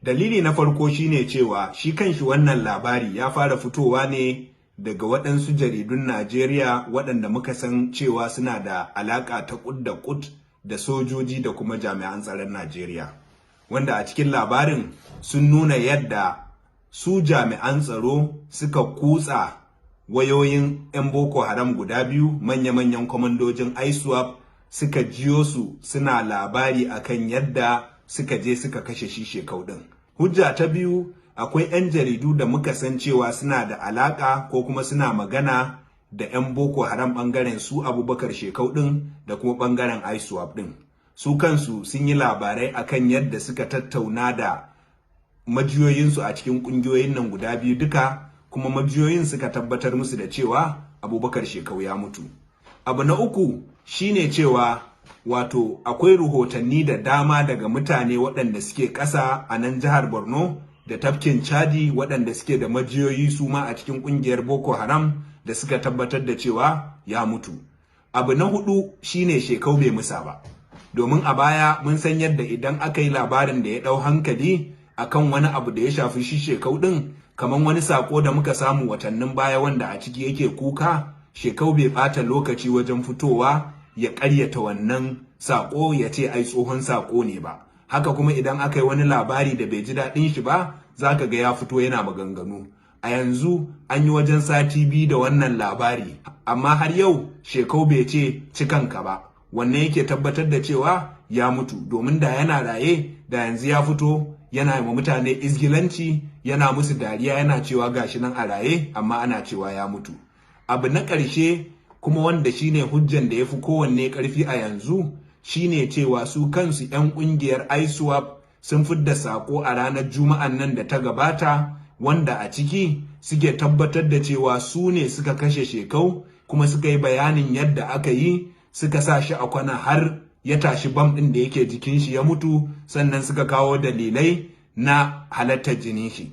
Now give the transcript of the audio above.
Dalili na farko shine cewa shi kanshi wannan labari ya fara fitowa ne daga waɗansu jaridun Najeriya waɗanda muka san cewa suna da alaƙa ta kud da kud da sojoji da kuma jami'an tsaron Najeriya. Wanda a cikin labarin sun nuna yadda su jami'an tsaro suka kutsa wayoyin 'yan Boko Haram guda biyu, manya-manyan kwamandojin ISWAP, suka jiyo su suna labari akan yadda suka je suka kashe shi Shekau ɗin. Hujja ta biyu, akwai 'yan jaridu da muka san cewa suna da alaka ko kuma suna magana da 'yan Boko Haram, bangaren su Abubakar Shekau ɗin da kuma bangaren ISWAP ɗin. Su kansu sun yi labarai akan yadda suka tattauna da majiyoyinsu a cikin ƙungiyoyin nan guda biyu duka, kuma majiyoyin suka tabbatar musu da cewa Abubakar Shekau ya mutu. Abu na uku shine cewa wato akwai rahotanni da dama daga mutane waɗanda suke ƙasa a nan jihar Borno da tafkin Chadi, waɗanda suke da majiyoyi su ma a cikin ƙungiyar Boko Haram, da suka tabbatar da cewa ya mutu. Abu na hudu shine Shekau bai musa ba. Domin a baya mun san yadda idan aka yi labarin da ya ɗau hankali akan wani abu da ya shafi shi Shekau ɗin, kamar wani sako da muka samu watannin baya wanda a ciki yake kuka, Shekau bai ɓata lokaci wajen fitowa ya ƙaryata wannan sako ya ce ai tsohon sako ne ba. Haka kuma idan aka yi wani labari da bai ji daɗin shi ba, za ka ga ya fito yana maganganu. A yanzu an yi wajen sati 2 da wannan labari, amma har yau Shekau bai ce cikanka ba. Wannan yake tabbatar da cewa ya mutu, domin da yana raye da yanzu ya fito yana ma mutane izgilanci, yana musu dariya, yana cewa gashi nan a raye amma ana cewa ya mutu. Abu na ƙarshe kuma, wanda shine hujjan da ya fi kowanne ƙarfi a yanzu, shine cewa su kansu 'yan ƙungiyar ISWAP sun fidda sako a ranar Juma'an nan da ta gabata, wanda a ciki suke tabbatar da cewa su ne suka kashe Shekau, kuma suka yi bayanin yadda aka yi suka sa shi a kwana har ya tashi bam ɗin da yake jikin shi ya mutu, sannan suka kawo dalilai na halattar jinin shi.